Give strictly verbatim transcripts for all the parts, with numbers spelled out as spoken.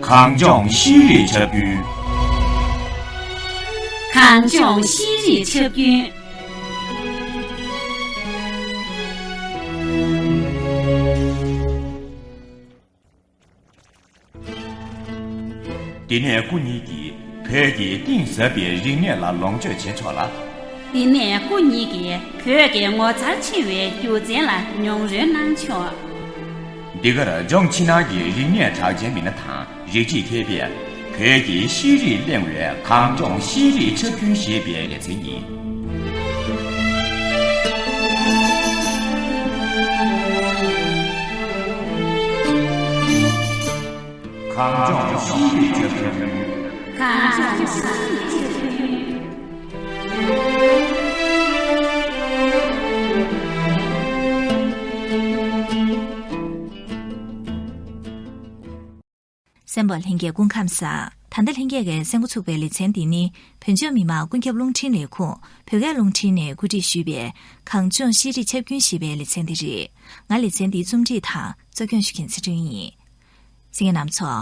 གངས་ལྗོངས་ཤེས་རིག་ཆབ་རྒྱུན། གངས་ལྗོངས་ཤེས་རིག་ཆབ་རྒྱུན། འདི་ནས་སྐུ་ཉིད་ཀྱིས་བོད་ཀྱི་གཏིང་ཟབ་པའི་རིག་གནས་ལ་ལོངས་སྤྱོད་བྱེད་ཆོག་ལ། འདི་ནས་སྐུ་ཉིད་ཀྱིས་བོད་ཀྱི་ངོ་མཚར་ཆེ་བའི་རྒྱུ་མཚན་ལ་མྱོང་རོལ་གནང་ཆོག། འདི་གར་ལྗོངས་ཕྱི་ནང་གི་རིག་གནས་གྲགས་ཅན་མི་སྣ་དང་། རིགས་གཅིག་མཁས་པས་བོད་ཀྱི་ཤེས་རིག་གླེང་བའི་གངས་ལྗོངས་ཤེས་རིག་ཆབ་རྒྱུན་ཞེས་པའི་ལེ་ཚན་ཡིན། གངས་ལྗོངས་ཤེས་རིག་ཆབ་རྒྱུན། གངས་ལྗོངས་ཤེས་རིག་ཆབ་རྒྱུན། གསན་པ་ལྷན་རྒྱས་སྐུ་ཁམས་བཟང་། ད་ལྟ་ལྷན་རྒྱས་ཀྱིས་གསན་འགོ་ཚུགས་པའི་ལེ་ཚན་འདི་ནི་བོད་ལྗོངས་མི་དམངས་ཀུན་ཁྱབ་རླུང་འཕྲིན་ལས་ཁུངས་བོད་སྐད་རླུང་འཕྲིན་ནས་གོ་སྒྲིག་ཞུས་པའི་གངས་ལྗོངས་ཤེས་རིག་ཁྱབ་རྒྱུན་ཞེས་པའི་ལེ་ཚན་འདི་རེད། ང་ལེ་ཚན་འདིའི་རྩོམ་སྒྲིག་དང་གཙོ་སྐྱོང་ཞུ་མཁན་ཚེ་སྒྲོན་ཡིན། གསན་མཁན་རྣམ་ཚོ།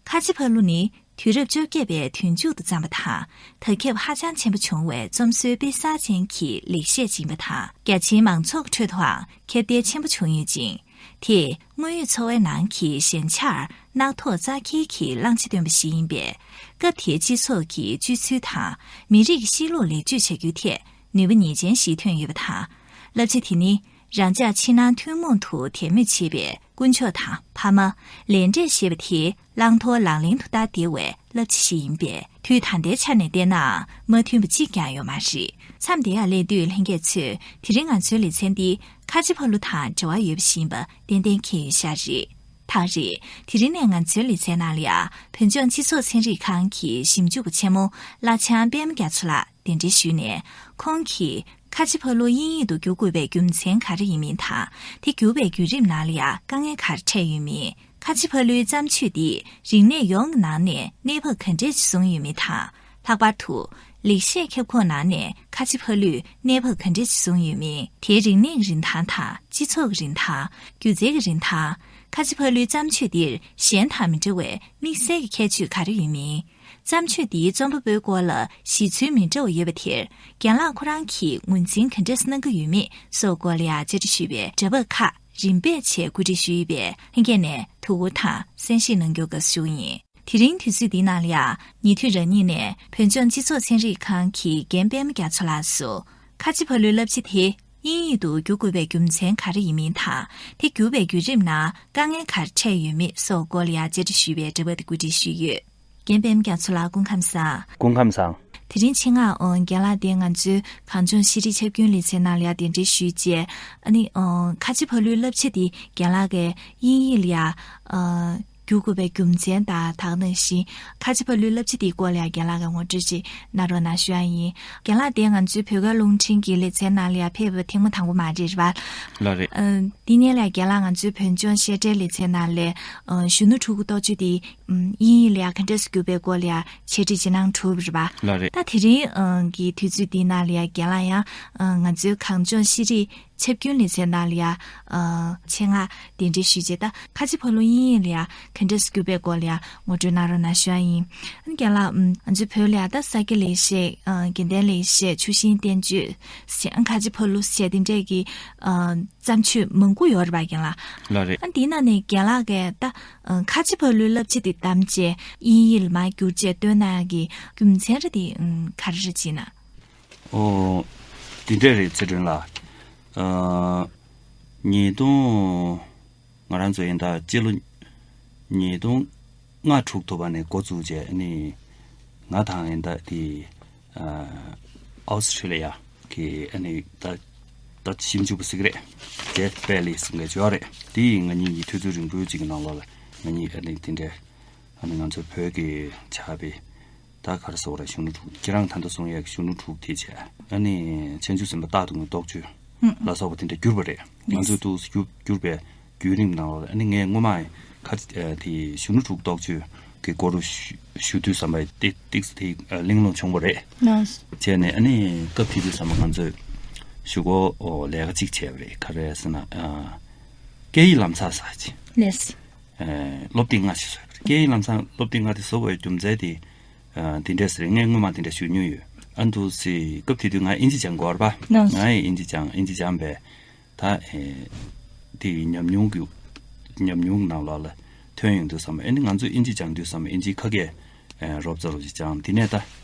ཁ་ཆེ་ཕ་ལུ་ནི་དུས་རབས་བཅོ་བརྒྱད་པའི་དུས་མཇུག་ཏུ་བརྩམས་པ་དང་། དར་ཁྱབ་ཧ་ཅང་ཆེན་པོ་བྱུང་བའི་རྩོམ་སྲོལ་དཔེ་གསར་ཅན་གྱི་ལེགས་བཤད་ཅིག་ཡིན་པ་དང་། རྒྱ་ཆེའི་མང་ཚོགས་ཁྲོད་དུའང་ཁྱབ་གདལ་ཆེན་པོ་བྱུང་ཡོད་ཅིང་། དེས་དངོས་ཡོད་འཚོ་བའི་ནང་གི་ཞན་ཆར་རྣག་ཐོག་བཙག་འཁེལ་གྱི་གླང་ཆེན་བཏོན་པ་ཞིག་ཡིན་པས། སྐབས་དེའི་སྤྱི་ཚོགས་ཀྱི་སྤྱོད་ཚུལ་དང་མི་རིགས་ཀྱི་གཤིས་ལུགས་ལེགས་བཅོས་བྱ་རྒྱུའི་ཐད་ནུས་པ་ངེས་ཅན་ཞིག་ཐོན་ཡོད་པ་དང་། བསླབ་བྱ་དེ་ནི་རང་ཅག་ཕྱི་ནང་ཐུན་མོང་དུ་དད་མོས་བྱེད་པའི་དཀོན་མཆོག་དང་ཕ་མ། ལས་འབྲས་ཞེས་པ་དེ་བླང་དོར་ལག་ལེན་དུ་བསྟར་བདེ་བའི་བསླབ་བྱ་ཞིག་ཡིན་པས། དུས་ད་ལྟའི་ཆ་ནས་བལྟས་ནའང་མ་མཐུན་པ་གཅིག་ཀྱང་ཡོད་མ་རེད། མཚམས་འདི་ཡང་སླེབས་དུས་ལྷན་རྒྱས་ཚོས་དེ་རིང་ང་ཚོའི་ལེ་ཚན་འདི་ཁ་ཆེ་ཕ་ལུ་དང་འབྲེལ་བ་ཡོད་པ་ཞིག་ཡིན་པ་ཏན་ཏན་མཁྱེན་ཡོད་ཤག་རེད། ཐག་རེད། དེ་རིང་ནས་ང་ཚོའི་ལེ་ཚན་ནང་ལ་ཡང་བོད་ལྗོངས་སྤྱི་ཚོགས་ཚན་རིག་ཁང་གི་ཞིབ་འཇུག་པ་ཆེན་མོ་བླ་བྱང་པད་མ་རྒྱ་མཚོ་ལགས་གདན་འདྲེན་ཞུས་ནས། ཁོང་གིས་ཁ་ཆེ་ཕ་ལུ་དབྱིན་ཡིག་ཏུ་བསྒྱུར་དགོས་པའི་རྒྱུ་མཚན་ག་རེ་ཡིན་མིན་དང་། དེ་བསྒྱུར་བའི་བརྒྱུད་རིམ་ནང་ལ་ཡང་དཀའ་ངལ་ག་རེ་འཕྲད་ཡོད་མིན། ཁ་ཆེ་ཕ་ལུའི་བརྩམས་ཆོས་འདིས་རིག་གནས་ཡོངས་ཀྱི་ནང་ནས་གནས་བབ་ག་འདྲས་ཤིག་བཟུང་ཡོད་མིན་དང་། ལྷག་པར་དུ་ལེགས་བཤད་ཁྱབ་ཁོངས་ནང་ནས་ཁ་ཆེ་ཕ་ལུས་གནས་བབ་ག་འདྲས་ཤིག་བཟུང་ཡོད་མིན། དེའི་རིག་གནས་ཀྱི་རིན་ཐང་དང་སྤྱི་ཚོགས་ཀྱི་རིན་ཐང་། སྒྱུ་རྩལ་གྱི་རིན་ཐང་། ཁ་ཆེ་ཕ་ལུའི་བརྩམས་ཆོས་འདིར་གཞན་དང་མི་འདྲ་བའི་དམིགས་བསལ་གྱི་ཁྱད་ཆོས་ག་རེ་ཡོད་མིན། བརྩམས་ཆོས་འདིའི་རྩོམ་པ་པོའི་སྐོར་ལ་གཞི་ཚུལ་མི་འདྲ་བ་ཡོད་པ་དེར་རྒན་ལགས་ཁོ་རང་གིས་ངོས་འཛིན་ག་འདྲས་གནང་གི་ཡོད་མེད་སོགས་སྐོར་ལ་ཡང་བཅར་འདྲི་ཞུས་པའི་འདྲ་པར་ཁག་རིམ་པས་ཆེད་གོ་སྒྲིག་ཞུས་པས་ལྷན་རྒྱས་ནས་ཐུགས་ཁུར་དང་གསན་བཞེས་གནང་རྒྱུ་དགའ་བསུ་ཞུ་ཡིན། དེ་རིང་དུས་ཚོད་འདིའི་ནང་ལ་ཡང་ཉེ་དུས་རང་ཉིད་ནས་བོད་ལྗོངས་སྤྱི་ཚོགས་ཚན་རིག་ཁང་གི་རྒན་པད་མ་རྒྱ་མཚོ་ལགས་སུ། ཁ་ཆེ་ཕ་ལུའི་བསླབ་བྱ་དེ་དབྱིན་ཡིག་ཏུ་བསྒྱུར་དགོས་པའི་རྒྱུ་མཚན་ག་རེ་ཡིན་མིན་དང་། དེ་བསྒྱུར་བའི་བརྒྱུད་རིམ་ནང་དཀའ་ངལ་ག་རེ་འཕྲད་ཡོད་མེད་སོགས་སྐོར་ལ་ཡང་བཅར་འདྲི་ཞུས་པའི་འདྲ་པར་དེ་གོ་སྒྲིག་ཞུས་ཡོད། རྒན་པད་མ་རྒྱ་མཚོ་ལགས་སྐུ་ཁམས་བཟང་། སྐུ་ཁམས་བཟང་། དེ་རིང་ཆེད་མངགས་ཨོ་རྒན་ལགས་དེ་ང་ཚོའི་གངས་ལྗོངས་ཤེས་རིག་ཁྱབ་རྒྱུན་ལེ་ཚན་ནང་ལ་ཡང་གདན་འདྲེན་ཞུས་རྗེས། ཨ་ནི་ཨོ་ཁ་ཆེ་ཕ་ལུའི་བསླབ་བྱ་དེ་རྒན་ལགས་ཀྱིས་དབྱིན་ཡིག་ལ་ཡང་ཨ་བསྒྱུར་དགོས་པའི་རྒྱུ་མཚན་དང་། ད་ག་ནང་བཞིན་ཁ་ཆེ་ཕ་ལུའི་བསླབ་བྱ་དེའི་སྐོར་ལ་ཡང་རྒན་ལགས་ཀྱིས་ངོ་སྤྲོད་ཅིག་གནང་རོགས་གནང་ཞུ་ཡ་ཡིན། རྒན་ལགས་དེ་ང་ཚོའི་བོད་སྐད་རླུང་འཕྲིན་གྱི་ལེ་ཚན་ནང་ལ་ཡང་ཕེབས་པ་ཐེངས་མ་དང་པོ་མ་རེད་པ། ལགས་རེད། ཨ་འདི་ནས་ལ་རྒན་ལགས་ང་ཚོའི་བོད་ལྗོངས་བཤད་གྲྭའི་ལེ་ཚན་ནང་ལ་ཨ་གཞོན་ནུ་ཕྲུ་གུ་རྟོག་དཔྱོད་དེ་ཨམ་དབྱིན་ཡིག་ལ་ཡང་ག་འདྲས་སེ་བསྒྱུར་བའི་སྐོར་ལ་ཡང་འཆད་ཁྲིད་ཅིག་གནང་གྲུབ་རེད་པ། ལགས་རེད། ད་དེ་རིང་ཨ་གི་དུས་ཚོད་འདི་ནང་ལ་ཡང་རྒན་ལགས་ཡང་ཨ་ང་ཚོའི་གངས་ལྗོངས་ཤེས་རིག་ཁྱབ་རྒྱུན་ལེ་ཚན་ནང་ལ་ཡང་ཨ་ཆེད་མངགས་གདན་འདྲེན་ཞུས་རྗེས། ད་ཁ་ཆེ་ཕ་ལུ་དབྱིན་ཡིག་ལ་ཡང་ག་འདྲས་སེ་བསྒྱུར་བའི་སྐོར་ལ་ཡང་ངོ་སྤྲོད་གནང་རོགས་གནང་ཞུ་ཡ་ཡིན། ཨ་ནི་རྒན་ལགས་ཨམ་ང་ཚོའི་བོད་ལ་ཡང་ད་ས་སྐྱ་ལེགས་བཤད་ཨ་དགེ་ལྡན་ལེགས་བཤད་ཆུ་ཤིང་བསྟན་བཅོས་ཟེར་ཨ་ཁ་ཆེ་ཕ་ལུ་ཟེར་དེ་འདྲས་ཀྱི་ཨ་བརྩམས་ཆོས་མང་པོ་ཡོད་རེད་པ་རྒན་ལགས། ལགས་རེད། ཨ་འདི་ནང་ནས་རྒན་ལགས་ཀྱིས་ད་ཨ་ཁ་ཆེ་ཕ་ལུའི་བསླབ་བྱ་དེ་བདམས་བྱས་དབྱིན་ཡིག་ལ་མར་བསྒྱུར་བྱས་བཏོན་གནང་ཡག་གི་རྒྱུ་མཚན་རེད་དེ་ཨ་ག་རེ་རེད་ཅེ་ན། ཨོ། འདི་འདྲས་རེད་ཚེ་སྒྲོན་ལགས། ཨ་ཉིས་སྟོང་ང་རང་ཚོ་ཡིན་ད་སྤྱི་ལོ་ཉིས་སྟོང་ལྔ་དྲུག་ཐུག་པ་ནས་འགོ་བཙུགས་བྱས་ནི་ང་དང་ཡིན་ད་དེ་ཨའོ་སི་ཁྲི་ལི་ཡ་གི་ཨ་ནི་ད་ད་ཞིབ་འཇུག་པ་ཟིག་རེད། ཇེབ་པེ་ལི་ཟེར་མཁན་ཅིག་ཡོད་རེད། དེ་ཡིས་ང་གཉིས་ཀྱི་དུས་ཚོད་རིང་པོའི་ཅིག་གི་ནང་ལོགས་ལ་ང་གཉིས་ཨ་ནི་དེ་འདྲའི་ཨ་ནི་ང་ཚོ་བོད་ཀྱི་ཆགས་པའི་ད་ག་རེ་ཟེར་དགོས་རེད། གཞོན་ནུ་ཕྲུག་ཁྱེད་རང་ད་ལྟ་གསུང་ཡས་ཀྱི་གཞོན་ནུ་ཕྲུག་དེ་བྱས་ཨ་ནི་བྱང་ཆུབ་སེམས་དཔའ་རྟག་ཏུ་ངུ་རྟོག་དཔྱོད་ལ་སོགས་པ་དེ་འདྲ་བསྒྱུར་བ་རེད། ང་ཚོས་ཏོག་ཙམ་བསྒྱུར་བསྒྱུར་པའི་བརྒྱུད་རིམ་ནང་ལ་ཨ་ནི་ངས་སྔོན་མ་ཁ་ཨ་དེ་གཞོན་ནུ་ཕྲུག་རྟོག་དཔྱོད་ཀྱི་སྐོར་ཞུ་ཞུ་དུས་ཙམ་པ་ཏིག་ཏིག་དེ་གླེང་སློང་བྱུང་བ་རེད། ལགས། བྱས་ནས་ཨ་ནི་སྐབས་དེ་དུས་ཙམ་པ་ང་ཚོས་གཞུག་གུ་ལས་ཀ་གཅིག་བྱས་པ་རེད། ག་རེ་ཟེར་ན་ཨ་སྐད་ཡིག་ལམ་སང་ཟེར་ཅིག་ལགས། ཨ་སློབ་དེབ་ལྔ་ཞིག་བཟོས་པ་རེད། སྐད་ཡིག་ལམ་སང་སློབ་དེབ་ང་དེ་བཟོ་དགོས་རྒྱུ་མཚན་དེ། ཨ། དེ་འདྲས་རེད། ངས་སྔོན་མ་དེ་འདྲ་ཞུ་མྱོང་ཡོད། ཨ་འདུག་སེ་སྐབས་དེ་དུས་ང་ཨིན་ཇི་སྦྱང་དགོས་རེད་པ། ལགས་སོ། ང་ཡི་ཨིན་ཇི་སྦྱང་ཨིན་ཇི་སྦྱངས་པས། ད་ཨེ། དེ་ཡི་ཉམས་མྱོང་གི་ཉམས་མྱོང་ནང་ལོགས་ལ་ཐོན་ཡོང་དུས་ཙམ་པ། ཨ་ནི་ང་ཚོས་ཨིན་ཇི་སྦྱང་དུས་ཙམ་པ་ཨིན་ཇིའི་ཁ་སྐད་ཨེ་རོབ་ཙམ་རོབ་ཙམ་སྦྱངས། དེ་ནས་ད་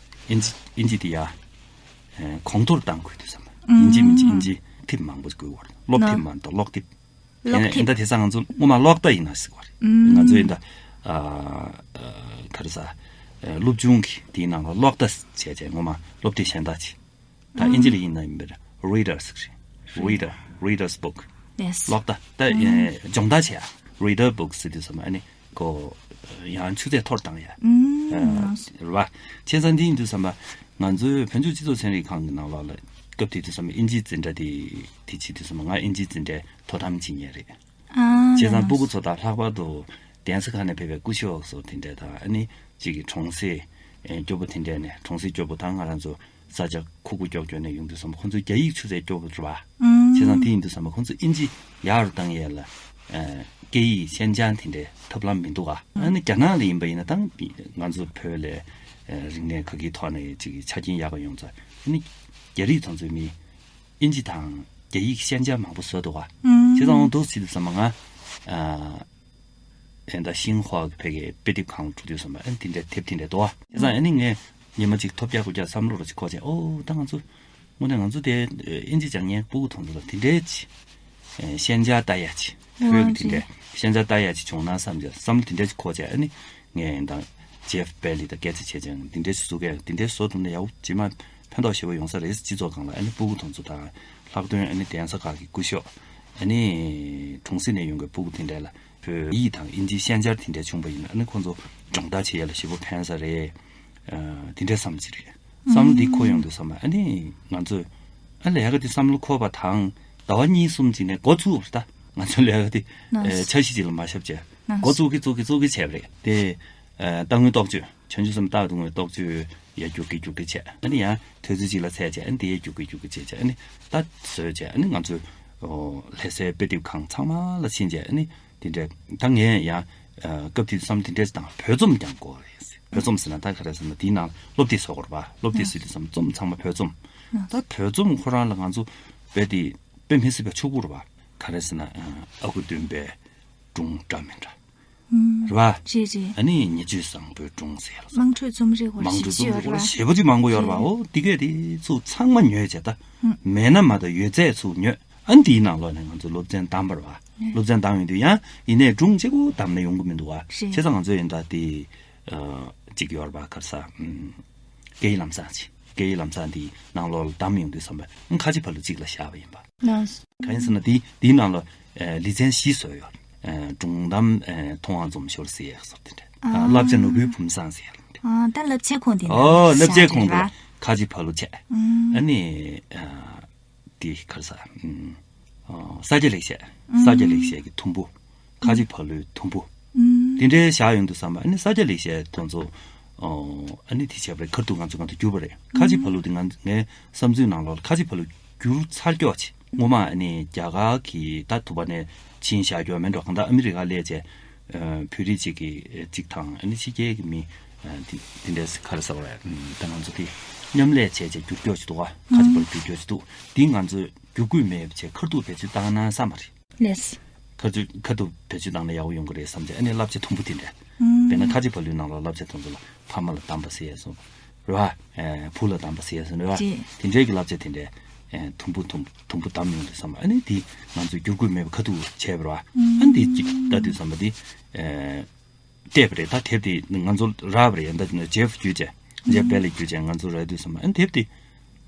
ཨིན་ཇི་ཨིན་ཇི་དེ་ཡ་ཨེ་གོང་མཐོར་གཏང་དགོས་དུས་ཙམ་པ། ཨིན་ཇི་མིན་ཇི་ཨིན་ཇི་ཐེབས་མང་པོ་དགོས་པ་རེད། སློབ་ཐེབས་མང་དང་ཀློག་ཐེབས། ཀློག་ཐེབས། ཨིན་ད་དེང་སང་ང་ཚོ་སྔོན་མ་ཀློག་ད་ཡིན་ན་ཟེར་བ་རེད། ང་ཚོ་ཨིན་ད་ཨ་ག་རེ་ཟ་སློབ་ཆུང་གི་དེའི་ནང་ལ་ཀློག་ད་བྱས་བྱས་སྔོན་མ་སློབ་དེབ་གཞན་དག་ཅིག་ད་ཨིན་ཇི་ལ་ཡིན་ན་ཡིན་པར་reader་ཟེར་རེད། Reader། Reader's book། Yes། ཀློག་ད་ད་སྦྱོང་བརྡར་བྱས་reader book་ཟེར་དུས་ཙམ་པ་ཨ་ནི་ཁོ་ཡང་ཆུ་ཚད་མཐོར་བཏང་ཡ་རེད་བ། བྱས་ཙང་འདི་ཡིན་དུས་ཙམ་པ་ང་ཚོའི་བོད་ལྗོངས་སྤྱི་ཚོགས་ཚན་རིག་ཁང་གི་ནང་ལོགས་ལ་སྐབས་དེ་དུས་ཙམ་པ་ཨིན་ཇིའི་འཛིན་གྲྭ་དེ་དེ་བྱེད་དུས་ཙམ་པ་ང་ཨིན་ཇིའི་འཛིན་གྲྭའི་དོ་དམ་བྱེད་མཁན་རེད། བྱས་ཙང་སྤུ་གུ་ཚོ་དང་ལྷག་པར་དུ་གདན་ས་ཁག་ནས་ཕེབས་པའི་སྐུ་ཞབས་སོགས་དེ་འདྲས་དང་ཨ་ནི་གཅིག་གི་གྲོང་གསེབ་སྐྱོ་པོ་དེ་འདྲས་ནས་གྲོང་གསེབ་སྐྱོ་པོ་དང་ང་རང་ཚོ་ས་ཆ་ཁུག་ཁུག་ཀྱོག་ཀྱོག་ནས་ཡོང་དུས་ཙམ་པ་ཁོང་ཚོའི་རྒྱ་ཡིག་ཆུ་ཚད་སྐྱོ་པོ་རེད་བ། བྱས་ཙང་དེ་ཡིན་དུས་ཙམ་པ་ཁོང་ཚོ་ཨིན་ཇི་ཡག་རུ་བཏང་ཡས་ལ་སྐད་ཡིག་ཤན་སྦྱང་དེ་འདྲའི་ཐབས་ལམ་མི་འདུག་ག་ཨ་ནི་རྒྱ་ནག་ལ་ཡིན་པ་ཡིན་ན་ད་ང་ཚོ་བོད་ལ་རིག་གནས་ག་གི་ཐོག་ནས་གཅིག་གི་ཆ་རྐྱེན་ཡག་ག་ཡོང་ཙང་ཨ་ནི་རྒྱ་རིགས་ཚོ་ཚོའི་མི། ཨིན་ཇི་དང་རྒྱ་ཡིག་ཤན་སྦྱར་མང་པོ་བཟོས་འདུག་ག་བྱས་ཙང་འོང་འདུག་ཟེར་དུས་ཙམ་པ་ང་ཨ་ཨེ་ད་ཤིན་ཧྭ་གི་ཕ་གི་དཔེ་དེབ་ཁང་འགྲོ་དུས་ཙམ་པ་ཨ་ནི་དེ་འདྲའི་དེབ་དེ་འདྲའི་འདུག་ག་བྱས་ཙང་ཨ་ནི་ངས་ཉི་མ་གཅིག་ཐོབ་རྒྱག་དགོས་རྒྱག་བསམ་བློ་རུ་ཅིག་འཁོར་བྱས། ཨོ་ད་ང་ཚོ་དངོས་གནས་ང་ཚོ་དེ་ཨིན་ཇི་སྦྱང་མཁན་སྤུ་གུ་དེ་ཚོ་ལ་དེ་འདྲའི་ཅིག་ཨེ་ཤན་སྦྱར་ལྟ་ཡ་ཅིག་བོད་ཀྱི་དེ་འདྲའི་ཤན་སྦྱར་ལྟ་ཡ་ཅིག་བྱུང་ན་བསམ་བྱས་བསམ་བློ་དེ་འདྲའི་ཅིག་འཁོར་བྱས། ཨ་ནི་ངས་ཡིན་དང་ཇེབ་པེ་ལི་དང་སྐད་ཆ་བྱས་ཙང་འདི་འདྲའི་བཟོ་གས་འདི་འདྲའི་བཟོ་ཐུབ་ན་ཡག་པོ་ཇི་མ་ཕན་ཐོགས་ཞེ་པོ་ཡོང་ས་རེད། སྤྱི་ཚོགས་སྒང་ལ་ཨ་ནི་སྤུ་གུ་དེ་ཚོ་དང་ལྷག་དོན་ཨ་ནི་གདན་ས་ཁག་གི་སྐུ་ཞབས་ཨ་ནི་གྲོང་གསེབ་ནས་ཡོང་གི་སྤུ་གུ་དེ་འདྲ་ལ་བོད་ཡིག་དང་ཨིན་ཇིའི་ཤན་སྦྱར་དེ་འདྲ་བྱུང་པ་ཡིན་ན་ཨ་ནི་ཁོང་ཚོ་སྦྱོང་བརྡར་བྱེད་ཡ་ལ་ཞེ་པོ་ཕན་ས་རེད། ཨ་དེ་འདྲའི་བསམ་གྱི་རེད། བསམ་བློ་འདི་འཁོར་ཡོང་དུས་ཙམ་པ་ཨ་ནི་ང་ཚོས་ཨ་ལས་ཀ་འདི་བསམ་བློ་འཁོར་བ་དང་ཟླ་བ་གཉིས་གསུམ་ཅིག་ནས་འགོ་ཚུགས་པ་རེད། ད་ང་ཚོའི་ལས་ཀ་འདི་ཨ་འཆར་གཞི་ཅིག་ལ་མ་བཞག་བྱས་འགོ་བཙུགས་ཀྱི་བཙུགས་ཀྱི་བཙུགས་ཀྱི་བྱས་པ་རེད་དེ། ཨ་རྟག་དངོས་རྟོག་དཔྱོད། བྱང་ཆུབ་སེམས་རྟག་ཏུ་ངུས་རྟོག་དཔྱོད་ཡར་རྒྱུག་གི་རྒྱུག་གི་བྱས། ཨ་ནི་ཡང་དུས་ཚོད་གཅིག་ལ་ཚད་བྱས། ཨ་ནི་དེ་ཡར་རྒྱུག་གི་རྒྱུག་གི་བྱས་བྱས། ཨ་ནི་ད་བཟོས་བྱས། ཨ་ནི་ང་ཚོའི་ལྷ་སའི་དཔེ་དེབ་ཁང་ཚང་མ་ལ་ཕྱིན་བྱས། ཨ་ནི་དེ་འདྲས་ད་ངས་ཡང་སྐབས་དེ་བསམ་དེ་འདྲས་དང་བོད་རྩོམ་ཀྱང་དགོས་རེད། བོད་རྩོམ་ཟེར་ན་ད་ག་རེ་ཟེར་ན་དེའི་ནང་སློབ་དེབ་བཟོ་དགོས་རེད་པ། སློབ་དེབ་ཟེར་དུས་ཙམ་རྩོམ་ཚང་མ་བོད་རྩོམ། ད་བོད་རྩོམ་ཁོ་རང་ལ་ང་ཚོ་དཔེ་དེ་དཔེ་མི་སྲིད་པ་ཕྱུག་པོ་རེད་པ། ག་རེ་ཟེར་ན་ཨ་ཁུ་སྟོན་པའི་སྒྲུང་འདྲ་མི་འདྲ། རེད་བ། རེད་རེད། ཨ་ནི་ཉེར་སྤྱོད་བཟང་པོའི་སྒྲུང་ཟེར་ལ། དམངས་ཁྲོད་རྩོམ་རིག་སྐོར་དམངས་ཁྲོད་རྩོམ་རིག་སྐོར་ཞེ་པོ་ཅིག་མང་པོ་ཡོད་རེད་བ། འོ་དེ་གས་དེ་ཚོ་ཚང་མ་ཉོས་བྱས། ད་མེད་ན་མ་གཏོགས་ཡོད་ཚད་ཚོ་ཉོས། ཨ་ནི་དེའི་ནང་ལོགས་ནས་ང་ཚོ་སློབ་ཚན་བདམས་པ་རེད་བ། སློབ་ཚན་བདམས་ཡོང་དུས་ཡང་ཡིན་ནའི་སྒྲུང་གཅིག་པོ་བདམས་ན་ཡོང་གི་མི་འདུག་བ། བྱས་ཙང་ང་ཚོ་ཡིན་ད་དེ་ཨ་གཅིག་ཡོད་རེད་བ། ག་རེ་ཟ། ཨུམ། སྐད་ཡིག་ལམ་སང་ཅིག་སྐད་ཡིག་ལམ་སང་དེའི་ནང་ལོགས་ལ་བདམས་ཡོང་དུས་ཙམ་པ་ཁ་ཆེ་ཕ་ལུ་གཅིག་ལ་བཞག་པ་ཡིན་པ། གང་ཡིན་ཟེར་ན་དེའི་དེའི་ནང་ལ་ཨེ་ལེ་ཚན་བཞི་བཟོས་ཡོད། ཨེ་སྒྲུང་གཏམ་ཨེ་མཐོང་བ་འཛོམས་ཤོར་ཟེར་ཡག་བཟོ་དེ་འདྲ། ཨ་བསླབ་བྱ་ནོར་བུའི་བུམ་བཟང་ཟེར་ཡག་འདྲ། ཨ་ད་བསླབ་བྱའི་ཁོངས་དེ་ནང་ཨོ་བསླབ་བྱའི་ཁོངས་དེ་ལ་ཁ་ཆེ་ཕ་ལུ་བྱས། ཨ་ནི་ཨ་དེ་ག་རེ་ཟ། ཨ་ས་སྐྱ་ལེགས་བཤད། ས་སྐྱ་ལེགས་བཤད་ཀྱི་དུམ་བུ། ཁ་ཆེ་ཕ་ལུའི་དུམ་བུ། དེ་འདྲའི་བཞག་ཡོང་དུས་ཙམ་པ་ཨ་ནི་ས་སྐྱ་ལེགས་བཤད་དེ་ཚོ་ཨ་ནི་དེ་བྱས་པ་རེད། ཁ་ཐུག་ང་ཚོ་ང་ཚོ་བསྒྱུར་པ་རེད། ཁ་ཆེ་ཕ་ལུ་དེ་ང་ངའི་བསམ་ཚུལ་ནང་ལོགས་ལ་ཁ་ཆེ་ཕ་ལུ་བསྒྱུར་ཚར་ཀྱོག་ཅིག་སྔོན་མ་ཨ་ནི་རྒྱ་གར་གྱི་ད་དུ་བ་ནས་ཕྱིན་བཞག་ཀྱོག་མེད་འགྲོ། གང་ལྟར་ཨ་མི་རི་ཀ་སླེབས་བྱས་བོད་རིགས་གཅིག་གིས་གཅིག་དང་ཨ་ནི་ཕྱི་རྒྱལ་གྱི་མི་དེ་དེ་འདྲས་ག་རེ་ཟེར་བ་རེད། ད་ང་ཚོ་དེ་མཉམ་ལས་བྱས་བྱས་བསྒྱུར་ཀྱོག་ཅིག་འདུག་ག་ཁ་ཆེ་ཕ་ལུ་བསྒྱུར་ཀྱོག་ཅིག་འདུག་དེ་ང་ཚོས་བསྒྱུར་དགོས་མེད་བྱས་ཁ་ཐུག་བེད་སྤྱོད་བཏང་ན་བསམ་པ་རེད། ལེས། ཁ་ཐུག་ཁ་ཐུག་བེད་སྤྱོད་བཏང་ན་ཡག་པོ་ཡོང་གི་རེད་བསམ་བྱས། ཨ་ནི་བསླབ་བྱ་དུམ་བུ་དེ་འདྲ། དཔེར་ན་ཁ་ཆེ་ཕ་ལུའི་ནང་ལ་བསླབ་བྱ་དེ་ཚོ་ལ་ཕ་མ་ལ་གདམས་པ་ཟེར་ཡས་སོ། རེད་བ། ཨེ་བུ་ལ་གདམས་པ་ཟེར་ཡས་སོ་རེད་བ། རེད། དེ་འདྲའི་གི་བསླབ་བྱ་དེ་འདྲ། ཨེ་དུམ་བུ་དུམ་དུམ་བུ་བདམས་ཡོང་དུས་ཙམ་པ་ཨ་ནི་དེ་ང་ཚོས་བསྒྱུར་དགོས་མེད་པ་ཁ་ཐུག་བྱས་པ་རེད་བ། ཨ་ནི་དེ་གཅིག་ལྟ་དུས་ཙམ་པ་དེ། ཨེ་བལྟས་པ་རེད། ད་དེབ་དེ་ང་ཚོ་རག་པ་རེད། ཡང་ད་ཇེབ་བརྒྱུད་བྱས། ཇེབ་པེ་ལི་བརྒྱུད་བྱས་ང་ཚོ་རག་དུས་ཙམ་པ་ཨ་ནི་དེབ་དེ།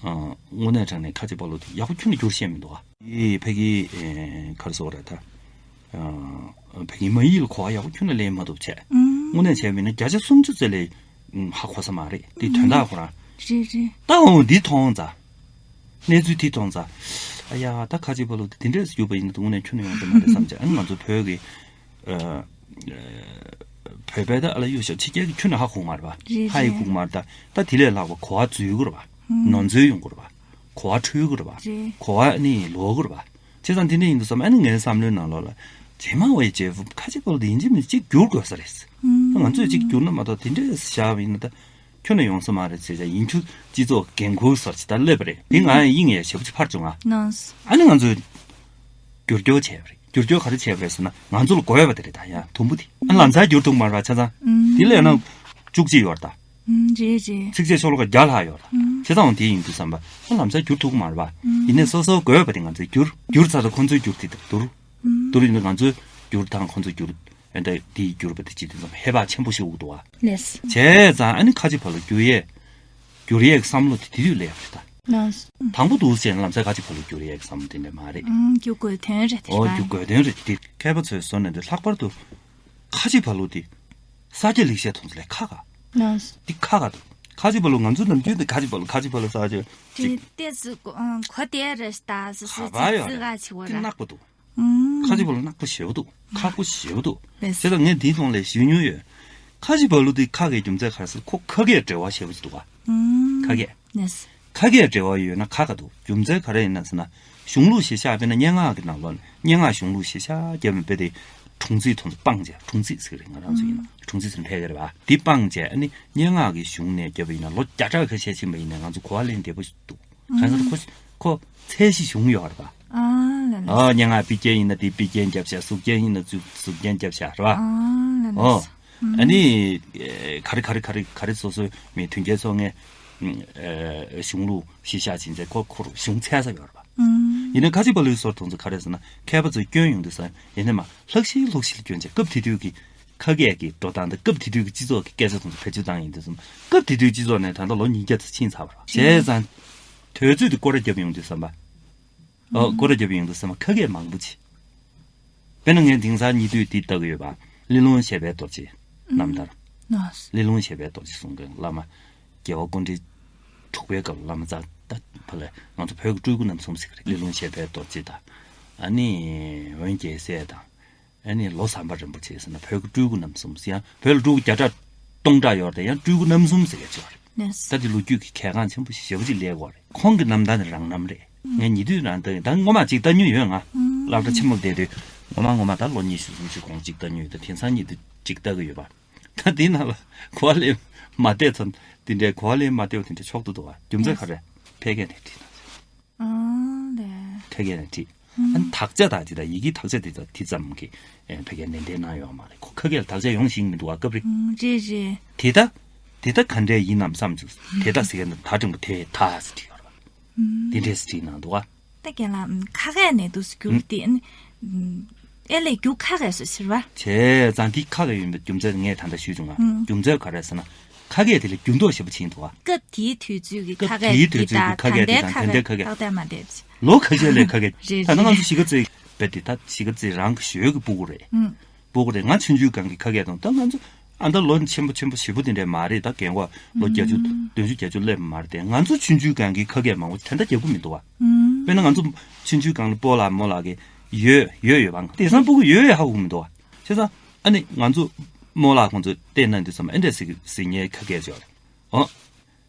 ཨ་དངོས་གནས་དྲང་གནས་ཁ་ཆེ་ཕ་ལུ་དེ་ཡག་པོ་ཁྱོན་ནས་བསྒྱུར་ཤེས་མི་འདུག་ཨ། ཡི་ཕ་གི་ཨེ་ག་རེ་ཟེར་དགོས་རེད་ད། ཨ་ཕ་གི་མ་ཡིག་ལ་གོ་བ་ཡག་པོ་ཁྱོན་ནས་ལེན་མ་ཐུབ་བྱས། དངོས་གནས་བྱས་པ་ཡིན་ན་བརྒྱ་ཆ་སུམ་ཅུ་ཙམ་ལས་ཧ་གོ་ས་མ་རེད། དེ་དོན་དག་ཁོ་རང་། རེད་རེད། ད་འོ་འདི་མཐོང་ཙང་། གནས་ཚུལ་དེ་མཐོང་ཙང་། ཨ་ཡ་ད་ཁ་ཆེ་ཕ་ལུ་དེ་འདྲས་བསྒྱུར་པ་ཡིན་ན་དངོས་གནས་ཁྱོན་ནས་ཡོང་གི་མ་རེད་བསམ་བྱས། ཨ་ནི་ང་ཚོ་བོད་ཀྱི་ཨ་བོད་པའི་ད་ཨ་ལ་གཡུག་ཞབས་ཕྱི་རྒྱལ་གྱི་ཁྱོན་ནས་ཧ་གོ་མ་རེད་པ། རེད་ཧ་ཡི་རེད། གོ་མ་རེད། ད་ད་དེ་ལས་ལྷག་པ་གོ་བ་འཛུལ་དགོས་རེད་པ། ནོར་འཛོལ་ཡོང་དགོས་རེད་པ། གོ་བ་འཁྲུལ་དགོས་རེད་པ། རེད། གོ་བ་ནི་ལོག་དགོས་རེད་པ། བྱས་ཙང་དེ་འདྲ་ཡིན་དུས་ཙམ་ཨ་ནི་ངའི་བསམ་བློའི་ནང་ལོགས་ལ་རྗེས་མ་འོ་ཡི་རྗེས་ཁ་ཆེ་ཕ་ལུ་དེ་ཡིན་གཅིག་མིན་གཅིག་བསྒྱུར་དགོས་ས་རེད། ཨུམ། ང་ཚོས་གཅིག་བསྒྱུར་ན་མ་གཏོགས་དེ་འདྲས་བཞག་པ་ཡིན་ན་ད་ཁྱོན་ནས་ཡོང་ས་མ་རེད་ཟེར་བྱས། ཡིན་རྒྱུ་སྤྱི་ཚོགས་འགན་ཁུར་ཟེར་ཅིག་ད་སླེབས་པ་རེད། དེ་ང་ཡང་དབྱིངས་ཡས་ཞེ་པོ་ཅིག་འཕར་བྱུང་ང་། ནོས། ཨ་ནི་ང་ཚོས་བསྒྱུར་བཅོས་བྱས་པ་རེད། བསྒྱུར་བཅོས་ག་རེ་བྱས་པ་རེད་ཟེར་ན། ང་ཚོ་ལ་དགོས་པ་དེ་རེད། ད་ཡང་དུམ་བུ་དེ་ཨ་ལམ་སང་བསྒྱུར་ཐུབ་མ་རེད་པ། ཆ་ཚང་དེ་ལས་ན་བཅུ་གཅིག་ཡོད་རེད་ད། ཨུམ། རེད་རེད། ཚིགས་བཅད་ཤོ་ལོ་ཀ་བརྒྱ་ལྷག་ཡོད་རེད། ཨུམ། བྱས་ཙང་འོང་དེ་ཡིན་དུས་ཙམ་པ་ཨ་ལམ་སང་བསྒྱུར་ཐུབ་ཀྱི་མ་རེད་པ། ཨུམ། ཡིན་ནའི་སོ་སོ་དགོས་པ་དེ་ང་ཚོས་བསྒྱུར། བསྒྱུར་ཚར་ད་ཁོང་ཚོས་བསྒྱུར་དེ་བསྡུར། ཨུམ། བསྡུར་ཡིན་ན་ང་ཚོས་བསྒྱུར་དང་ཁོང་ཚོས་བསྒྱུར། ཨེ་ད་དེའི་བསྒྱུར་པ་དེ་བྱེད་དུས་ཙམ་ཧེ་བག་ཆེན་པོ་ཞིག་འོག་ཏུ་བ། ལེས། བྱས་ཙང་ཨ་ནི་ཁ་ཅིག་བར་ལ་བསྒྱུར་ཡས། བསྒྱུར་ཡས་ཀྱི་བསམ་བློ་དེ་དེ་དུས་སླེབས་ཡོད་རེད་ད། ལགས། དང་པོ་འདུག་ཟེར་ན་ལམ་སང་ཁ་ཅིག་བར་ལ་བསྒྱུར་ཡས་ཀྱི་བསམ་བློ་དེ་འདྲ་མ་རེད། ཨང་། བསྒྱུར་དགོས་དོན་རེད་དེ། ཨོ། ར། བསྒྱུར་དགོས་དོན་རེད་དེ། མཁས་པ་ཚོས་བཟོ་ནས་འདི་ལྷག་པར་དུ་ཁ་ཅིག་བར་ལ་དེ་ས་སྐྱ་ལེགས་བཤད་དུང་ཚོ་ལས་ཁ་ཁ། ལགས། འདི་ཁ་ཁ་འདུག་ཁ་ཅིག་བར་ལ་ང་ཚོ་ནམ་རྒྱུན་དེ་ཁ་ཅིག་བར་ལ་ཁ་ཅིག་བར་ལ་ས་སྐྱ་དེ་ཅིག་ལྟས་སུ་གོ་ཨང་གོ་དེ་རེད་ད་ཟེར་ག་ཟེར་པ་ཡོད་ཙི་རེད། ག་ཆེ་བོ་དེ་རེད། ནག་པོ་འདུག་ཨང་། ཁ་ཅིག་བར་ལ་ནག་པོ་ཞེ་པོ་འདུག་ཁག་པོ་ཞེ་པོ་འདུག་ལགས། བྱས་ཙང་ངས་འདིའི་ཐོག་ལ་ཞུ་མྱོང་ཡོད། ཁ་ཅིག་བར་ལ་དེ་ཁ་ཁའི་རྒྱུ་མཚན་ག་རེ་ཟེར། ཁོ་ཁ་ཁའི་འབྲེལ་བ་ཞེ་པོ་ཅིག་འདུག་ག་ཨང་། ཁ་ཁའི། ལགས། ཁ་སྐད་འབྲེལ་བ་ཡོད་ན་ཁ་ཁ་འདུག་རྒྱུ་མཚན་ག་རེ་ཡིན་ན་ཟེར་ན། གཞུང་ལུགས་གཞིར་བཞག་དཔེར་ན་སྙན་ངག་གི་ནང་ལོགས་ནས་སྙན་ངག་གཞུང་ལུགས་གཞིར་བཞག་བརྒྱབ་ནས་དཔེ་དེ་གྲོང་ཚིག་དོན་དུ་སྤངས་བྱས། གྲོང་ཚིག་ཟེར་གི་རེད། ང་རང་ཚོ་ཡིན་ན་གྲོང་ཚིག་ཟེར་ན་ཕལ་སྐད་རེད་པ། འདི་སྤངས་བྱས་ཨ་ནི་སྙན་ངག་གི་གཞུང་ནས་བརྒྱབ་པ་ཡིན་ན་ལོ་བརྒྱ་ཕྲག་ཁ་ཤས་ཕྱིན་པ་ཡིན་ན་ང་ཚོ་གོ་བ་ལེན་བདེ་པོ་འདུག་གང་ཟེར་ཁོ་ཁོ་ཚད་གཞི་བྱུང་ཡོད་རེད་པ། ཨ་ལ་ལ། ཨ་སྙན་ངག་དཔེ་རྒྱན་ཡིན་ན་དེ་དཔེ་རྒྱན་བརྒྱབ་བྱས། གཟུགས་རྒྱན་ཡིན་ན་གཟུགས་གཟུགས་རྒྱན་བརྒྱབ་བྱས་རེད་པ། ཨ་ལ་ལ། ཨོ། ཨ་ནི་ཨེ་ག་རེ་ག་རེ་ག་རེ་ག་རེ་སོ་སོའི་མི་མཐུན་རྐྱེན་ཚོགས་ངན་ཨེ་གཞུང་ལུགས་གཞིར་བཞག་བྱས་ཚེ་ཁོ་ཁོར་གཞུང་འཚོལ་ས་ཡོད་རེད་པ། ཨང་། ཡིན་ན་ཁ་ཅིག་བར་ལ་སོར་དུང་ཚོ་ག་རེ་ཟེར་ན། མཁས་པ་ཚོས་སྐྱོན་ཡོང་དུས་ས་ཡིན་ནའི་མ་ལྷག་ཤིང་ལྷུག་ཤིང་སྐྱོན་བྱས། སྐབས་དེ་དུས་ཀྱི་ཁ་སྐད་ཀྱི་འགྲོ་སྟངས་དང་སྐབས་དེ་དུས་ཀྱི་སྤྱི་ཚོགས་ཀྱི་སྐད་ཆ་དུང་ཚོ་བེད་སྤྱོད་བཏང་ཡིན་དུས་སོང་། སྐབས་དེ་དུས་སྤྱི་ཚོགས་ནས་ད་ལྟ་ལོ་ཉིས་བརྒྱ་ཙམ་ཕྱིན་ཚར་བ་རེད་པ། བྱས་ཙང་དུས་ཚོད་དེ་སྐོར་ར་བརྒྱབ་ཡོང་དུས་ཙམ་པ། ཨོ། སྐོར་ར་བརྒྱབ་ཡོང་དུས་ཙམ་པ་ཁ་སྐད་མང་པོ་ཅིག་དཔེར་ན་ངས་དེང་སང་ཉེ་དུས་འདི་ལྟ་གི་ཡོད་པ། གླེ་ལུང་བཤད་པའི་རྡོ་རྗེ་རྣམ་ཐར། ལགས། གླེ་ལུང་བཤད་པའི་རྡོ་རྗེ་གསུང་མཁན་བླ་མ་རྒྱལ་བ་སྐུ་ཕྲེང་དྲུག་པའི་སྐབས་བླ་མ་ཙཱ་ད་བ་ལས་ང་ཚོ་བོད་ཀྱི་སྤྲུལ་སྐུ་རྣམ་གསུམ་ཟེར་གི་རེད། གླེ་ལུང་བཤད་པའི་རྡོ་རྗེ་དང་། ཨ་ནི་འོན་རྒྱལ་སྲས་དང་། ཨ་ནི་ལོ་ཟམ་པ་རིན་པོ་ཆེ་ཟེར་ན་བོད་ཀྱི་སྤྲུལ་སྐུ་རྣམ་གསུམ་ཟེར། ཡང་བོད་ལ་སྤྲུལ་སྐུ་བརྒྱ་ཕྲག་སྟོང་ཕྲག་ཡོད་རེད་དེ། ཡང་སྤྲུལ་སྐུ་རྣམ་གསུམ་ཟེར་མཁན་ཅིག་ཡོད་རེད། ལགས། ད་དེ་ལོ་རྒྱུས་ཀྱི་གལ་འགངས་ཆེན་པོ་ཞེ་པོ་ཅིག་སླེབས་ཡོད་རེད། ཁོང་གི་རྣམ་ཐར་ནི་རང་རྣམ་རེད། ངས་ཉེ་དུས་རང་ལྟ་ཡིན། ད་སྔོན་མ་ཅིག་ལྟ་མྱོང་ཡོད། ང་སློབ་གྲྭ་ཆེན་མོར་བསྡད་དུས་སྔོན་མ་སྔོན་མ་ད་ལོ་ཉི་ཤུ་སུམ་ཅུ་གོང་ཅིག་ལྟ་མྱོང་ཡོད། ད་དེང་སང་ཉིད་དུ་ཅིག་ལྟ་གི་ཡོད་པ། ད་དེའི་ནང་ལ་གོ་བ་ལེན་མ་བསྡད་ཙམ་དེ་འདྲའི་གོ་བ་ལེན་མ་བསྡད་པ་དེ་འདྲའི་ཕྱོགས་བསྡུ་འདུག་བ། རྒྱུ་མཚན་ག་རེ། ཕལ་སྐད་ནས་བྲིས་ན། ཨང་། ལགས། ཕལ་སྐད་ནས་བྲིས། ཨ་ནི་དག་ཆ་དང་དེ་དག་ཡི་གེའི་དག་ཆ་དེ་དག་དེ་ཙམ་གྱི་ཨེ་ཕལ་སྐད་ནན་ཏན་གནང་ཡོད་མ་རེད། ཁོ་ཁ་སྐད་ལ་དག་ཆ་ཡོང་ཤེས་མི་འདུག་བ། སྐབས་རེ། ཨང་། རེད་རེད། དེ་ད་དེ་ད་ག་འདྲས་ཡིན་ནམ་བསམ་བྱུང་། དེ་ད་ཟེར་མཁན་དེ་ད་འགྲེང་བུ་དེ་ད་ཟེར་བྲིས་ཡོད་རེད་བ། ཨང་། དེ་འདྲས་སེ་བྲིས་གནང་འདུག་བ། ད་རྒན་ལགས། ཁ་སྐད་ནས་འདུག་སེ་བསྒྱུར་ཨང་། དེ་ཨ་ནི་ཨེ་ལས་རྒྱུ་ཁ་སྐད་སུ་ཟེར་བ། བྱས་ཙང་འདི་ཁ་སྐད་ཡིན་པའི་རྒྱུ་མཚན་ངས་ད་ལྟ་ཞུས་བྱུང་ང་། ཨང་། རྒྱུ་མཚན་ག་རེ་ཟེར་ན། ཁ་སྐད་དེ་ལ་འགྱུར་ལྡོག་ཞེ་པོ་ཕྱིན་འདུག་བ། སྐབས་དེའི་དུས་ཚོད་ཀྱི་ཁ་སྐད་དེ་དང་ད་ལྟའི་ཁ་སྐད་ཏག་ཏག་མ་འདྲ་བ་ཅིག་ལོ་ཁ་ཤས་ལས་ཁ་སྐད། རེད་ད་ལྟ་ང་ཚོ་གཞིས་ཀ་རྩེ་བས་དེ་ད་གཞིས་ཀ་རྩེ་རང་གི་ཞོལ་གྱི་སྤུ་གུ་རེད། ཨང་། སྤུ་གུ་རེད། ང་ཆུང་ཆུང་སྒང་གི་ཁ་སྐད་དང་ད་ང་ཚོ་ཨ་ད་ལོ་ཆེན་པོ་ཆེན་པོ་ཞེ་པོ་དེ་འདྲས་མ་རེད། ད་རྒན་གོག་ལོ་བརྒྱད་ཅུ་ཨང་། བདུན་ཅུ་བརྒྱད་ཅུ་སླེབས་མ་རེད་དེ། ང་ཚོ་ཆུང་ཆུང་སྒང་གི་ཁ་སྐད་མང་པོ་ད་ལྟ་རྒྱག་གི་མི་འདུག་བ། ཨང་། དཔེར་ན་ང་ཚོ་ཆུང་ཆུང་སྒང་ལ་སྤོ་ལགས་རྨོ་ལགས་ཀྱི་ཡོད་ཡོད་ཡོད་པ། དེང་སང་སྤུ་གུ་ཡོད་ཡོད་ཧ་གོ་གི་མི་འདུག་བ། བྱས་ཙང་ཨ་ནི་ང་ཚོ་རྨོ་ལགས་ཁོང་ཚོ་བལྟས་ན་འདི་ཚོ་མ་ཨེ་འདྲས་ཟེར་གི་ཟེར་ཉེ་ཁ་སྐད་ཅིག་ཡོད་རེད། ཨོ།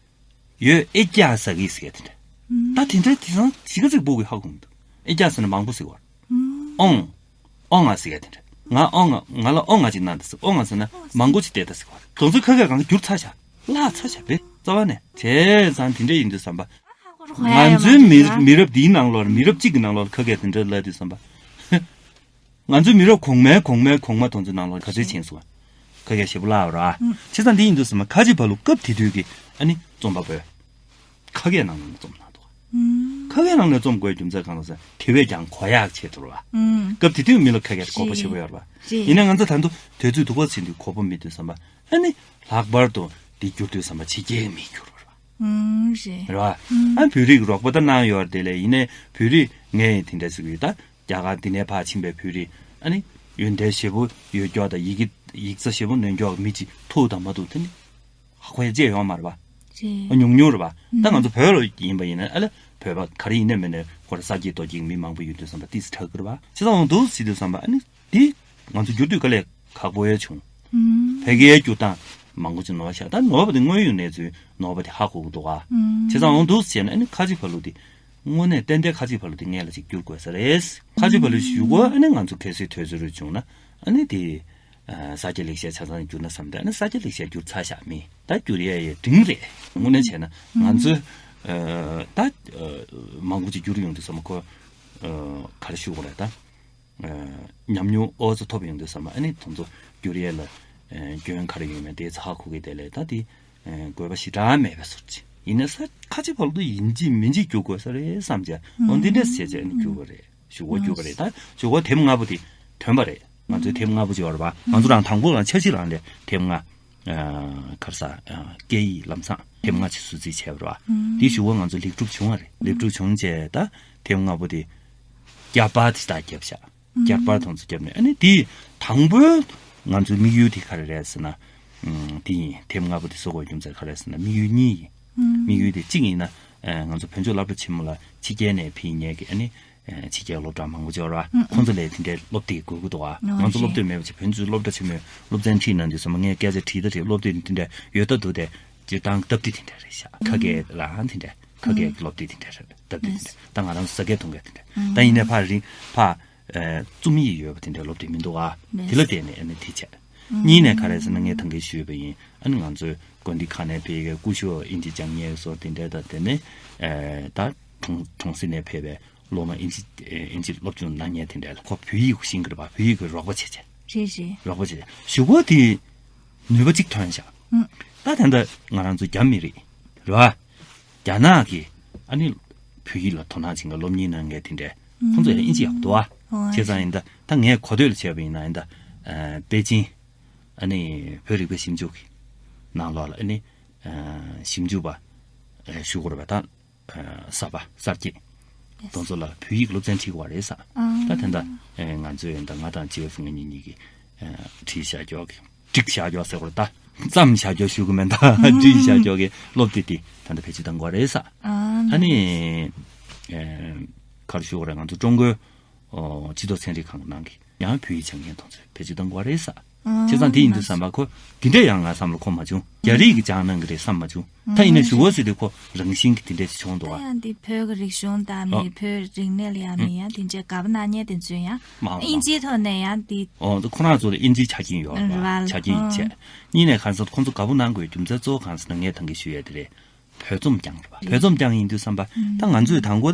ཡོད། ཨེ་ཀྱ་ཟ་གི་ཟེར་གི་དེ་འདྲ། ད་དེ་འདྲའི་དེང་སང་གཞིས་ཀ་རྩེ་སྤུ་གུས་ཧ་གོ་མི་འདུག་ཨེ་ཀྱ་ཟེར་ན་མང་པོ་ཟེར་བ་རེད། ཨོང་། ཨོང་ང་ཟེར་གི་དེ་འདྲ། ང་ཨོང་ང་། ང་ལ་ཨོང་ང་ཅིག་གནང་དང་ཟེར། ཨོང་ང་ཟེར་ན་མང་པོ་ཅིག་བལྟས་དང་ཟེར་བ་རེད། དེ་ཚོ་ཁ་སྐད་གང་ག་བསྒྱུར་ཚར་ཤག་བརླག་ཚར་ཤག་བེ་རྩ་བ་ནས། བྱས་ཙང་དེ་འདྲ་ཡིན་དུས་ཙམ་པ། ང་ཚོའི་མི་མི་རབས་འདིའི་ནང་ལོགས་ལ་མི་རབས་གཅིག་གི་ནང་ལོགས་ལ་ཁ་སྐད་དེ་འདྲ་ལབ་དུས་ཙམ་པ། ང་ཚོའི་མི་རབས་གོང་མའི་གོང་མའི་གོང་མ་དེ་ཚོའི་ནང་ལོགས་ག་ཚོད་ཕྱིན་སོང་། ཁ་སྐད་ཞེ་པོ་བརླག་པ་རེད། ཨང་། བྱས་ཙང་འདི་ཡིན་དུས་ཙམ་པ་ཁ་ཆེ་བ་ལུ་སྐབས་དེ་དུས་ཀྱི་ཨ་ནི་རྩོམ་པ་པོས་ཁ་སྐད་ནང་ལ་རྩོམ་གནང་འདུག་ཨང་། ཁ་སྐད་ནང་ལ་རྩོམ་དགོས་རྒྱུ་མཚན་གང་ལ་ཟེར་དེ་བས་ཀྱང་གོ་ཡག་ཆེད་དུ་རེད་བ། ཨང་། སྐབས་དེ་དུས་མི་ལ་ཁ་སྐད་དེ་དགོས་པ་ཞེ་པོ་ཡོད་རེད་བ། རེད། ཡིན་ན་ང་ཚོ་ད་དུང་དུས་ཚོད་སྡུག་པ་ཕྱིན་དུས་དགོས་པ་མེད་དུས་ཙམ་པ་ཨ་ནི་ལྷག་པར་དུ་འདི་བསྒྱུར་དུས་ཙམ་པ་ཕྱི་རྒྱལ་གྱི་མི་བསྒྱུར་བ་རེད་བ། ཨང་། རེད། རེད་བ། ཨང་། ཨ་བོད་རིགས་རོགས་པ་ད་གནང་ཡོད་རེད་དེ་ལས་ཡིན་ནའི་བོད་རིགས་ངས་དེ་འདྲ་ཟེར་གི་ཡོད་ད། རྒྱ་གར་འདི་ནས་ཕར་ཕྱིན་པའི་བོད་རིགས་ཨ་ནི་ཡོན་ཏན་ཞེ་པོ་ཡོད་ཀྱོག་དང་ཡི་གེ་ཡིག་ཚགས་ཞེ་པོ་ནོན་ཀྱོག་མི་གཅིག་ཐུག་དང་མ་ཐུག་དེ་ནི་ཧ་གོ་ཡ་བརྗེད་ཡོང་མ་རེད་པ། རེད། ཉུང་ཉུང་རེད་པ། ད་ང་ཚོ་བོད་ལ་ཡིན་པ་ཡིན་ན་ཨ་ལ་བོད་པ་ག་རེ་ཡིན་ནའི་མིན་ནའི་ཁོ་ར་ས་སྐྱེས་རྡོ་སྐྱེས་མི་མང་པོ་ཡོད་དུས་ཙམ་པ་ཏིས་ཁྲག་གི་རེད་པ། བྱས་ཙང་འོང་འདུག་ཟེར་དུས་ཙམ་པ་ཨ་ནི་འདི་ང་ཚོ་བསྒྱུར་དུས་དཀའ་ལས་ཁག་པོ་ཡ་བྱུང་། ཕ་གིའི་བསྒྱུར་སྟངས་མང་པོ་ཅིག་ནོར་བ་ཤག་ད་ནོར་བ་དེ་དངོས་ཡོད་གནས་ཚུལ་ནོར་བ་དེ་ཧ་གོ་གི་འདུག་ག་བྱས་ཙང་འོང་འདུག་ཟེར་ན་ཨ་ནི་ཁ་ཆེ་བ་ལུ་དེ་དངོས་གནས་ཏན་ཏན་ཁ་ཆེ་བ་ལུ་དེ་ངེད་ལ་ཅིག་བསྒྱུར་དགོས་ས་རེད། ཁ་ཆེ་བ་ལུ་ཞུ་དགོས་ཨ་ནི་ང་ཚོ་གལ་སྲིད་དུས་ཚོད་རེ་བྱུང་ན་ཨ་ནི་དེ་ ས་སྐྱ་ལེགས་བཤད་ཆ་ཚང་བསྒྱུར་ན་བསམ་སྟེ། ཨ་ནི་ས་སྐྱ་ལེགས་བཤད་བསྒྱུར་ཚར་བཞག་མི་ད་བསྒྱུར་ཡས་ཡས་འབྲིང་རེད། དངོས་གནས་བྱས་ན་ང་ཚོས་ད་མང་པོ་ཅིག་བསྒྱུར་ཡོང་དུས་ཙམ་ཁོ་ག་རེ་ཞུ་དགོས་རེད་ད། ཉམས་མྱོང་ཨོ་ཙི་ཐོབ་ཡོང་དུས་ཙམ་པ། ཨ་ནི་དེ་ཚོ་བསྒྱུར་ཡས་ལ་སྐྱོན་ག་རེ་ཡོད་མེད་དེ་ཚ་ཧ་གོ་གི། དེ་ལས་ད་དེ་དགོས་པ་ཞེ་དྲག་མེད་པའི་བཟོ་འདྲ་ཅིག་ཡིན་ན་ས་ཁ་ཅིག་བར་དུ་ཡིན་གཅིག་མིན་གཅིག་བསྒྱུར་དགོས་ས་རེད་བསམ་བྱས། འོ་འདི་འདྲས་བྱས་བྱས་ནས་བསྒྱུར་བ་རེད། གཞུག་གུ་བསྒྱུར་བ་རེད། ད་གཞུག་གུ་དེབ་ལྔ་པོ་དེ་ཐོན་པ་རེད། ང་ཚོའི་དེབ་ལྔ་པོ་ཅིག་ཡོད་རེད་པ། ང་ཚོ་རང་དང་པོ་རང་འཆར་གཞི་རང་ལས་དེབ་ལྔ། ག་རེ་ཟ། སྐད་ཡིག་ལམ་སང་དེབ་ལྔ་ཅིག་བཟོ་རྩིས་བྱས་པ་རེད་པ། དེ་གཞུག་གུ་ང་ཚོ་ལེགས་གྲུབ་བྱུང་བ་རེད། ལེགས་གྲུབ་བྱུང་རྗེས་ད་དེབ་ལྔ་པོ་དེ་བསྐྱར་པར་དེ་ད་བརྒྱབ་ཤག་བསྐྱར་པར་དེ་ཚོ་བརྒྱབ་ནས། ཨ་ནི་དེ་དང་པོའི་ང་ཚོའི་དམིགས་ཡུལ་དེ་ག་རེ་རེད་ཟེར་ན། ཨུམ། དེ་ཡིན། དེབ་ལྔ་པོ་དེ་བཟོ་དགོས་རྒྱུ་མཚན་ག་རེ་ཟེར་ན། དམིགས་ཡུལ་གཉིས་ཡིན། དམིགས་ཡུལ་དེ་གཅིག་ཡིན་ན། ཨ། ང་ཚོ་བོད་ལྗོངས་སློབ་གྲྭ་ཆེན་མོ་ལ་ཕྱི་རྒྱལ་ནས་ཕེབས་མཁན་གྱི། ཨ་ནི་ཕྱི་རྒྱལ་སློབ་གྲྭ་མང་པོ་ཅིག་ཡོད་རེད་པ། ཁོང་ཚོ་ལ་དེ་འདྲའི་སློབ་དེབ་དགོས་ཀྱི་འདུག་ག་ང་ཚོ་སློབ་དེབ་མེད་པ་བྱས། བོད་ཀྱི་སློབ་གྲྭ་ཆེན་མོའི་སློབ་ཚན་ཁྲིད་གནང་དུས་ཙམ་པ་ངས་སྐད་ཆ་དྲིས་ད་དྲིས། སློབ་དེབ་དེ་འདྲ་ཡོད་ད་འདུག་སྟེ། སྤྱིར་བཏང་སྟབས་བདེ་དེ་འདྲ་རེད་ཤག་ཁ་སྐད་རང་དེ་འདྲ། ཁ་སྐད་ཀྱི་སློབ་དེབ་དེ་འདྲ་རེད། སྟབས་བདེ་དེ་འདྲ། ད་ང་རང་ཚོ་ས་སྐད་གཏོང་མཁན་དེ་འདྲ། ད་ཡིན་ནའི་ཕར་རིང་ཕར། ཨ། རྩོམ་ཡིག་ཡོད་པ་དེ་འདྲའི་སློབ་དེབ་མི་འདུག་ག་དེ་ལ་བརྟེན་ནས་ཨ་ནི་དེ་བྱས། གཉིས་ནས་ག་རེ་ཟེར་ན། ངས་ད་གིན་ཞུས་པ་ཡིན། ཨ་ནི་ང་ཚོའི་དགོན་སྡེ་ཁག་ནས་ཕེབས་མཁན་སྐུ་ཞབས་དབྱིན་ཇི་སྦྱང་མཁན་སོགས་དེ་འདྲ་དང་། དེ་ནས། ཨ། ད་གྲོང་གྲོང་གསེབ་ནས་ཕེབས་པའི་སློབ་མ། དབྱིན་ཇི་དབྱིན་ཇི་སློབ་སྦྱོང་གནང་མཁན་དེ་འདྲ་ལ་ཁོ་བོད་ཡིག་ཤེས་ཀྱི་རེད་པ། བོད་ཡིག་གི་རོགས་པ་བྱས་བྱས། རེད་རེད། རོགས་པ་བྱས་བྱས། གཞུག་གུ་དེ་ནུས་པ་གཅིག་ཐོན་ཤག་ཨུ། ད་ད་ལྟ་ང་རང་ཚོ་རྒྱ་མི་རིགས་རེད་པ། རྒྱ་ནག་གི། ཨ་ནི་བོད་ཡིག་ལ་དོ་སྣང་བྱེད་མཁན། སློབ་གཉེར་གནང་མཁན་དེ་འདྲས། ཁོང་ཚོ་ཡང་དབྱིན་ཇི་ཡག་པོ་འདུག་ག་ཨོ། བྱས་ཙང་ཡིན་ད། ད་ངས་གོ་ཐོས་ལ་བྱས་པ་ཡིན་ན། ཡིན་ད། ཨ། པེ་ཅིང་། ཨ་ནི་བོད་རིག་པའི་ཞིབ་འཇུག་གི་ནང་ལོགས་ལ། ཨ་ནི། ཨ། ཞིབ་འཇུག་པ། ཨ། ཞུ་དགོས་རེད་པ། ད། ཨ། གསར་པ་གསར་སྐྱེས་དེ་ཚོ་ལ་བོད་ཡིག་སློབ་ཚན་ཁྲིད་དགོས་པ་རེད་ཟེར། ཨ། ད་དེ་འདྲ། ཨ། ང་ཚོས་ཡིན་ད། ང་དང་བྱིས་པ་ཕྲུ་གུ་གཉིས་གཉིས་ཀྱིས། ཨ། ཁྲིད་བཞག་ཀྱོག་གི། བསྒྲིགས་བཞག་ཀྱོག་ཟེར་དགོས་རེད་ད། བརྩམས་བཞག་ཀྱོག་ཞུ་གི་མིན་ད། བསྒྲིགས་བཞག་ཀྱོག་གི་སློབ་དེབ་དེ་ད་ལྟ་བེད་སྤྱོད་གཏང་དགོས་རེད་ཟེར། ཨ། ཨ་ནི། ཨ། ག་རེ་ཞུ་དགོས་རེད། ང་ཚོ་ཀྲུང་གོའི། ཨོ། སྤྱི་ཚོགས་ཚན་རིག་ཁང་གི་ནང་གི་ཡང་བོད་ཡིག་སྦྱང་མཁན་དེ་ཚོས་བེད་སྤྱོད་གཏང་དགོས་རེད་ཟེར། ཨ། བྱས་ཙང་དེ་ཡིན་དུས་ཙམ་པ་ཁོ་དེ་འདྲས་ཡང་ང་བསམ་བློ་འཁོར་མ་བྱུང་། རྒྱ་རིགས་ཀྱིས་སྦྱངས་གནང་གི་རེད་བསམ་མ་བྱུང་། ད་ཡིན་ན་གཞུག་གུ་ཟེར་དུས་ཁོ་རང་བཞིན་གྱིས་དེ་འདྲས་ཅིག་བྱུང་འདུག་ག་ད་ཡང་དེ་བོད་ཀྱི་རིག་གཞུང་དང་། ཨོ། མི་བོད་རིག་གནས་ལ་ཡང་། ཨུ། མི་ཡང་དེ་འདྲས་དགའ་པོ་གནང་མཁན་དེ་ཚོས་ཡང་མང་། དབྱིན་ཇིའི་ཐོག་ནས་ཡང་དེ། ཨོ། ད་ཁོ་རང་ཚོ་ལ་དབྱིན་ཇིའི་ཆ་རྐྱེན་ཡོད་རེད་པ། རེད་པ། ཆ་རྐྱེན་ཡིན་བྱས། ཨོ། གཉིས་ནས་གང་ཟག་ཁོང་ཚོ་དགའ་པོ་གནང་དགོས་རྒྱུ་མཚན་གཙོ་བོ་གང་ཟེར་ན། ངས་ད་གིན་ཞུ་ཡས་དེ་རེད། བོད་རྩོམ་སྦྱངས་རེད་པ། བོད་རྩོམ་སྦྱངས་ཡིན་དུས་ཙམ་པ། ད་ང་ཚོས་དང་པོ་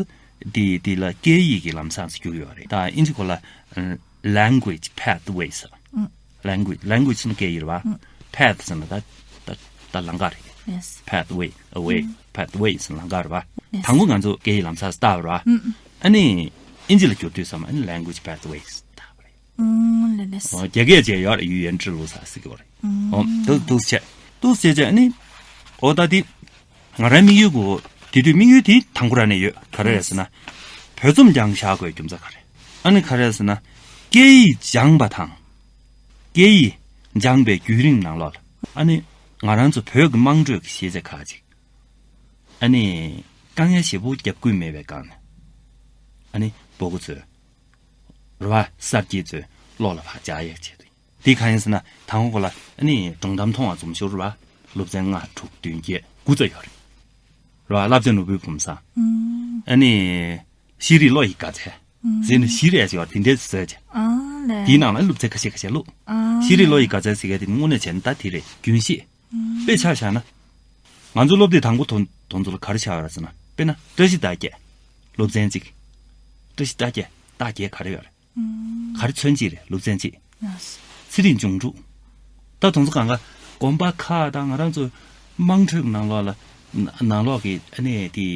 དེ་དེ་ལ་སྐད་ཡིག་གི་ལམ་སང་བསྒྱུར་ཡོད་རེད། ད་དབྱིན་ཇི་སྐོར་ལ། ཨ། language pathways། ཨུ། language language ཟེར་ན་སྐད་ཡིག་རེད་པ། ཨུ། path ཟེར་ན་ད་ད་ད་ལམ་ཁ་རེད། Yes. pathway, a way. ཨུ། pathways ཟེར་ན་ལམ་ཁ་རེད་པ། Yes. དང་པོ་ང་ཚོ་སྐད་ཡིག་ལམ་སང་བལྟས་པ་རེད་པ། ཨུ། ཨ་ནི་དབྱིན་ཇི་ལ་བསྒྱུར་དུས་ཙམ་པ། ཨ་ནི་language pathways བལྟས་པ་རེད། ཨུ། ལགས་ལགས། ཨོ། རྒྱ་སྐད་བྱས་ཡོད་རེད། 语言之路ཟེར་གྱི་ཡོད་རེད། ཨུ། ཨོ། འདུག་འདུག་བྱས། འདུག་བྱས་བྱས། ཨ་ནི། ཨོ། ད་དེ་ང་རང་དམིགས་ཡུལ་གོ། དེ་དུས་དམིགས་ཡུལ་དེ་དང་པོ་རང་ནས་ཡོད། ག་རེ་རེད་ཟེར་ན། བོད་རྩོམ་སྦྱངས་བཞག་དགོས་རྒྱུ་མཚན་ག་རེ། ཨ་ནི་ག་རེ་རེད་ཟེར་ན། སྐད་ཡིག་སྦྱངས་པ་དང་། སྐད་ཡིག་སྦྱངས་པའི་བརྒྱུད་རིམ་ནང་ལོགས་ལ། ཨ་ནི་ང་རང་ཚོ་བོད་ཀྱི་དམངས་ཁྲོད་ཀྱི་ཤེས་བྱ་ཁག་ཅིག་ཨ་ནི་རྐང་ཡ་ཞེ་པོ་རྒྱབ་བསྐུལ་མེད་པའི་སྒང་ནས། ཨ་ནི་སྤོ་བོ་ཚོས། རེད་པ། གསར་སྐྱེས་ཚོས་བློ་ལ་ཕར་འཇགས་ཡག་ཆེད་དུ་ཡིན། དེ་གང་ཡིན་ཟེར་ན། དང་པོ་ལ་ཨ་ནི་སྒྲུང་གཏམ་མཐོང་བ་ཙམ་ཞིག་རེད་པ། སློབ་ཚན་ལྔ་དྲུག་བདུན་བརྒྱད་དགུ་ཙམ་ཡོད་རེད། རེད་པ། བསླབ་བྱ་ནོར་བུའི་བུམ་བཟང་། ཨུམ། ཨ་ནི་ཤེས་རིག་བློ་ཡི་དགའ་ཚལ། ཨུམ། ཟེར་ནས་བཞི་རེ་ཡོད་དེ་འདྲས་བཟོས་བྱས། ཨ་ལས། དེའི་ནང་ལ་སློབ་ཚན་ཁ་ཤས་ཁ་ཤས་བླུགས། ཨ། ཤེས་རིག་བློ་ཡི་དགའ་ཚལ་ཟེར་མཁན་དེ་དངོས་གནས་བྱས་ན་ད་དེ་རེད། རྒྱུན་ཤེས། ཨུམ། དཔེ་ཆ་བཞག་ན། ང་ཚོ་སློབ་དེབ་དང་པོ་དེ་དེ་ཚོ་ལ་ག་རེ་བཞག་ཡོད་རེད་ཟེར་ན། དཔེར་ན་བཀྲ་ཤིས་རྟགས་བརྒྱད། སློབ་ཚན་གཅིག་བཀྲ་ཤིས་རྟགས་བརྒྱད། རྟགས་བརྒྱད་ག་རེ་ཡོད་རེད། ཨུམ། ག་རེ་མཚོན་བྱེད་རེད། སློབ་ཚན་གཅིག་ཚེ་རིང་འབྱུང་འགྲུབ། ད་དེ་ཚོ་གང་ག་དགོན་པ་ཁག་དང་ང་རང་ཚོ་དམངས་ཁྲོད་ནང་ལོགས་ལ། ནང་ལོགས་ཀྱི་ཨ་ནི་དེ།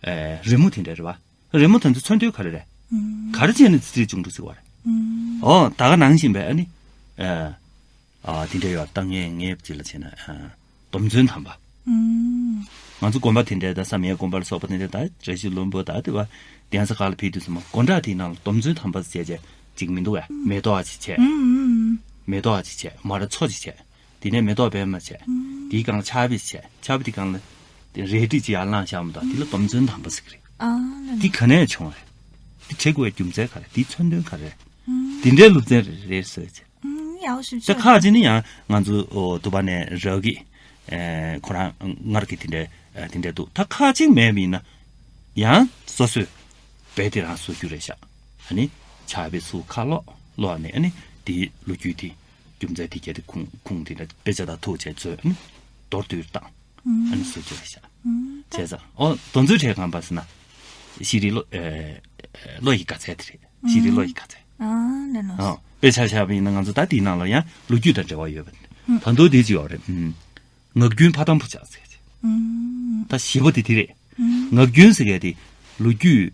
ཨེ། རི་མོ་དེ་འདྲ་རེད་པ། རི་མོ་དེ་ཚོ་མཚོན་དོན་ག་རེ་རེད། ཨུམ། ག་རེ་བྱས་ནས་ཚེ་རིང་འབྱུང་འགྲུབ་ཟེར་བ་རེད། ཨུམ། ཨོ། ད་ག་ནང་བཞིན་པའི་ཨ་ནི། ཨ། ཨ། དེ་འདྲ་ཡོད། ད་ངས་ངའི་ཅིག་ལ་བྱས་ན། ཨ། སྡོམ་བརྩོན་དམ་པ། ཨུམ། ང་ཚོ་དགོན་པ་དེ་འདྲའི། ད་བསམ་ཡས་དགོན་པ་ལ་སོགས་པ་དེ་འདྲའི། ད་བཀྲ་ཤིས་ལྷུན་པོ། ད་དེ་བ་གདན་ས་ཁག་ལ་ཕེབས་དུས་ཙམ་པ། སྒོ་འགྲམ་དེའི་ནང་ལ་སྡོམ་བརྩོན་དམ་པ་བྱས་བྱས་ཅིག་མི་འདུག་གས། མེ་ཏོག་ཅིག་བྱས། ཨུམ། མེ་ཏོག་ཅིག་བྱས། མར་མཚོ་ཅིག་བྱས། དེ་ནས་མེ་ཏོག་པད་མ་བྱས། ཨུམ། དེའི་སྒང་ལ་ཕྱག་དཔེ་བྱས། ཕྱག་དཔེ་དེའི་སྒང་ལ་དེ་རལ་གྲི་ཅིག་ཡར་བླངས་བཞག་མ་གཏོགས། དེ་ལ་སྡོམ་བརྩོན་དམ་པ་ཟེར་གྱི་རེད། ཨ་ལས། དེ་ག་ནས་བྱུང་བ་རེད། དེ་བྱེད་དགོས་པའི་རྒྱུ་མཚན་ག་རེ། དེའི་མཚོན་དོན་ག་རེ། ཨུམ། དེ་འདྲའི་སློབ་ཚན་རེ་རེ་བཟོས་བྱས། ཨུམ། ཡག་པོ་ཞེ་པོ་ཅིག་ད་ཁག་ཅིག་ནི་ཡང་ང་ཚོ། ཨོ། དུ་བ་ནས་རག་གི། ཨེ། ཁོ་རང་སྔར་གྱི་དེ་འདྲའི། ཨེ། དེ་འདྲའི་འདུག་ད་ཁག་ཅིག་མེད་པ་ཡིན་ན་ཡང་སོ་སོས་རྦད་དེ་རང་བཟོ་རྒྱུ་རེད་ཤག་ཨ་ནི་ཕྱག་དཔེ་ཚུར་ཁ་ལོག་ཀློག་ནས། ཨ་ནི་དེའི་ལོ་རྒྱུས་དེ། རྒྱུ་མཚན་དེ་གྱད་དེ་ཁུངས་ཁུངས་དེ་འདྲ་དཔེ་ཆ་དང་ཐུག་བྱས་ཚོས་ཨ་ནི་མདོར་བསྡུས་བཏང་། ཨ་ནི་བཟོ་བཅོས་བྱ། བྱས་ཙང་ཨོ་དོན་ཚོད་བྲལ་གང་པ་ཟེར་ན། ཤེས་རིག་བློ་ཨེ་བློ་ཡི་དགའ་ཚལ་དེ་རེད། ཤེས་རིག་བློ་ཡི་དགའ་ཚལ། ཨ་ལེ་ནོ། ཨ་དཔེ་ཆ་བཞག་པ་ཡིན་ན་ང་ཚོ་ད་དེའི་ནང་ལ་ཡང་ལོ་རྒྱུས་དང་འབྲེལ་བ་ཡོད་པ་རེད། ད་མདོ་དེ་ཅི་ཡོད་རེད། ངག་རྒྱུན་ཕ་དམ་བུ་ཆགས་ཟེར། ད་ཞེ་པོ་དེ་དེ་རེད། ངག་རྒྱུན་ཟེར་མཁན་དེ་ལོ་རྒྱུས་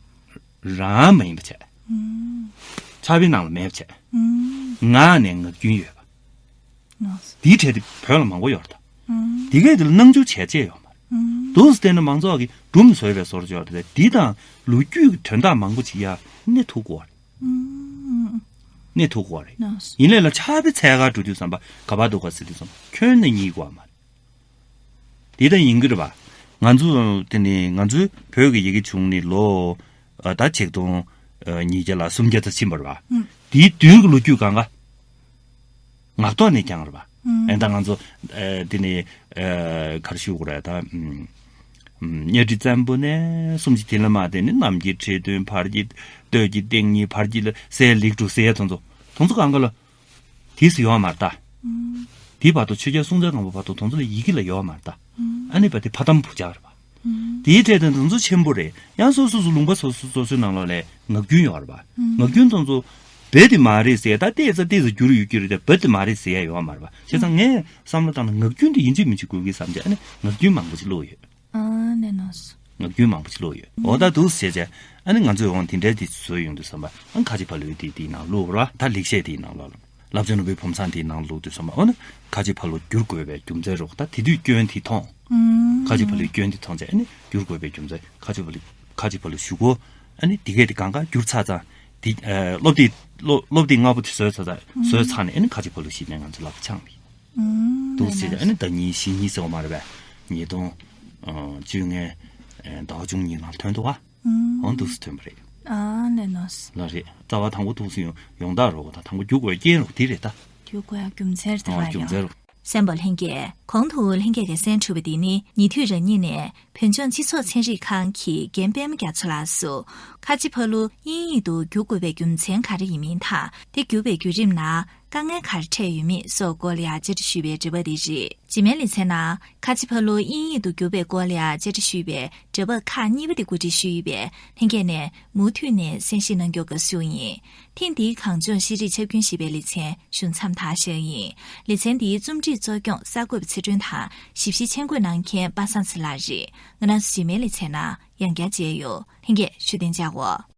རང་མ་ཡིན་པ་བྱས། ཕྱག་དཔེ་ནང་ལ་མེད་པ་བྱས། ངག་ནས་ངག་རྒྱུན་ཡོད་པ། དེའི་གྲས་དེ་བོད་ལ་མང་པོ་ཡོད་རེད་ད། དེ་གས་དེ་ལ་སྣང་ཆུང་བྱས་བྱས་ཡོད་མ་རེད། འདུག་སེ་བལྟས་ན་མང་ཚོགས་ཀྱིས་སྒྲུང་བཟོས་པའི་བཟོ་འདྲ་ཅིག་ཡོད་རེད་དེ། འདི་དང་ལོ་རྒྱུས་ཀྱི་དོན་དག་མང་པོ་ཅིག་ཡ་གནས་ཐུབ་དགོས་པ་རེད། གནས་ཐུབ་དགོས་པ་རེད། ཡིན་ལས་ལ་ཕྱག་དཔེ་འཚོལ་གར་འགྲོ་དུས་ཙམ་པ་ག་པར་འདུག་ག་ཟེར་དུས་ཙམ་པ་ཁྱོན་ནས་རྙེད་དགོས་པ་མ་རེད། དེ་ལྟར་ཡིན་གྱི་རེད་པ། ང་ཚོ་དེ་ནི་ང་ཚོའི་བོད་ཀྱི་ཡི་གེ་བྱུང་ནས་ལོ་ཨ་ད་ཆིག་སྟོང་ཨ་ཉིས་བརྒྱ་ལ་སུམ་བརྒྱ་ཙམ་ཕྱིན་པ་རེད་པ། དེའི་དུས་ཀྱི་ལོ་རྒྱུས་གང་ག་ངག་ཐོག་ནས་ཀྱང་རེད་པ། ཨེ་ད་ང་ཚོ་ཨ་དེ་ནི་ཨ་ག་རེ་ཞུ་དགོས་རེད་ད། ཨུམ། གཉའ་ཁྲི་བཙན་པོ་ནས་གསུམ་བཞི་དེ་ལ་མ་དེ་ནི་གནམ་གྱི་ཁྲི་བདུན་བར་གྱི་སྟོད་ཀྱི་སྟེང་གཉིས་བར་གྱི་ལ་སའི་ལེགས་དྲུག་ཟེར་ཡ་དེ་ཚོ་དེ་ཚོ་གང་ག་ལ། དེས་སུ་ཡོད་མ་རེད་ད། དེའི་བར་དུ་ཆོས་རྒྱལ་སྲོང་བཙན་སྒམ་པོ་བར་དུ་དེ་ཚོ་ལ་ཡི་གེ་ལ་ཡོད་མ་རེད་ད། ཨ་ནི་བ་དེ་ཕ་དམ་བུ་ཆགས་རེད་པ། དེའི་གྲས་དེ་དེ་ཚོ་ཆེན་པོ་རེད། ཡང་སོ་སོ་སོ་ལུང་པ་སོ་སོ་སོ་སོའི་ནང་ལོགས་ལ་ངག་རྒྱུན་ཡོད་རེད་པ། ངག་རྒྱུན་དེ་ཚོ་བོད་དེ་མ་རེད་ཟེར་ད་ཏོག་ཙམ་ཏོག་ཙམ་འགྱུར་ཡོད་ཀྱི་རེད་དེ། བོད་དེ་མ་རེད་ཟེར་ཡ་ཡོད་མ་རེད་པ། བྱས་ཙང་ངས་བསམ་བློ་བཏང་ན་ངག་རྒྱུན་དེ་ཡིན་གཅིག་མིན་གཅིག་དགོས་ཀྱི་བསམ་བྱས་ཨ་ནི་ངག་རྒྱུན་མང་པོ་ཞིག་བླུགས་ཡོད། ཨ་ནེ་ནོས། ངག་རྒྱུན་མང་པོ་ཞིག་བླུགས་ཡོད། འོ་ད་འདུག་ཟེར་བྱས་ཨ་ནི་ང་ཚོས་འོང་དེ་འདྲའི་དེ་བཟོས་ཡོང་དུས་ཙམ་པ་ཨ་ཁ་ཆེ་ཕ་ལོའི་དེ་དེའི་ནང་བླུགས་ར། ད་ལེགས་བཤད་དེའི་ནང་ལོགས་ལ་བསླབ་བྱ་ནོར་བུའི་བུམ་བཟང་དེའི་ནང་བླུགས་དུས་ཙམ་པ་འོ་ན་ཁ་ཆེ་ཕ་ལོ་བསྒྱུར་དགོས་པའི་རྒྱུ་མཚན་རོགས་ད་དེ་དུས་སྐྱོན་དེ་མཐོང་། ཁ་ཆེ་ཕ་ལོའི་སྐྱོན་དེ་མཐོང་བྱས་ཨ་ནི་བསྒྱུར་དགོས་པའི་རྒྱུ་མཚན་ཁ་ཆེ་ཕ་ལོ་ཁ་ཆེ་ཕ་ལོ་ཞུ་གོ་ཨ་ནི་དེ་གས་དེ་གང་ག་བསྒྱུར་ཚར་ཙང་དེ་ཨ་སློབ་དེབ་སློབ་སློབ་དེབ་ལྔ་པོ་དེ་བཟོས་ཚར་ཙང་བཟོས་ཚར་ནས་ཨ་ནི་ཁ་ཆེ་ཕ་ལོ་ཞིག་ནས་ང་ཚོ་ལག་པ་འཆང་བ་ཡིན། འདུག་ཟེར་ཨ་ནི་ཟླ་ཉིན་བཞི་ཉིན་ཟེར་བ་མ་རེད་པས། ཉིས་སྟོང་བཅོ་ལྔའི་ཟླ་བ་བཅུ་གཉིས་ནང་ཐོན་འདུག་ཨ། འོང་འདུག་སེ་ཐོན་པ་རེད། ཨ་ནེ་ནོས། ལ་རེད། རྩ་བ་དང་པོ་འདུག་སེ་ཡོང་ཡོང་སྟངས་རོགས་དང་དང་པོ་རྒྱུག་དགོས་རྐྱེན་རོགས་དེ་རེད་ད། རྒྱུག་དགོས་རྒྱུ་མཚན་རེད་ད། རྒྱུ་མཚན་རོགས། གསན་པ་ལྷན་རྒྱས། གོང་དུ་ལྷན་རྒྱས་ཀྱིས་གསན་གྲུབ་པ་འདི་ནི་ཉེ་དུས་རང་ཉིད་ནས་བོད་ལྗོངས་སྤྱི་ཚོགས་ཚན་རིག་ཁང་གི་རྒན་པད་མ་རྒྱ་མཚོ་ལགས་སུ་ཁ་ཆེ་ཕ་ལུ་དབྱིན་ཡིག་ཏུ་བསྒྱུར་དགོས་པའི་རྒྱུ་མཚན་ག་རེ་ཡིན་མིན་དང་དེ་བསྒྱུར་བའི་བརྒྱུད་རིམ་ནང་དཀའ་ངལ་ག་རེ་འཕྲད་ཡོད་མེད་སོགས་སྐོར་ལ་ཡང་བཅར་འདྲི་ཞུས་པའི་འབྲེལ་བ་འདི་རེད། རྗེས་མའི་ལེ་ཚན་ནང་ཁ་ཆེ་ཕ་ལུ་དབྱིན་ཡིག་ཏུ་བསྒྱུར་བའི་སྐོར་ལ་ཡང་བཅར་འདྲི་ཞུས་པའི་འབྲེལ་བ་ཁག་གཉིས་པ་དེ་གོ་སྒྲིག་ཞུས་ཡོད་པས་ལྷན་རྒྱས་ནས་མུ་མཐུད་ནས་གསན་བཞེས་གནང་རྒྱུ་དགའ་བསུ་ཡིན། ཐེངས་འདིའི་གངས་ལྗོངས་ཤེས་རིག་ཁྱབ་ཁྱོན་ཞེས་པའི་ལེ་ཚན་གཞུང་མཚམས་དག་བཞག་ཡིན། ལེ་ཚན་འདིའི་རྩོམ་སྒྲིག་གཙོ་སྐྱོང་གསར་འགོད་པ་ཚེ་སྒྲོན་དང་ཞིབ་བཤེར་མཆན་འགོད་གནང་མཁན་པ་སངས་ཚེ་ལགས་རེད། ང་རང་ཚོ་རྗེས་མའི་ལེ་ཚན་ནང་ཡང་བསྐྱར་མཇལ་ཡོང་། ལྷན་རྒྱས་བཞུགས་གདན་འཇགས་འོ།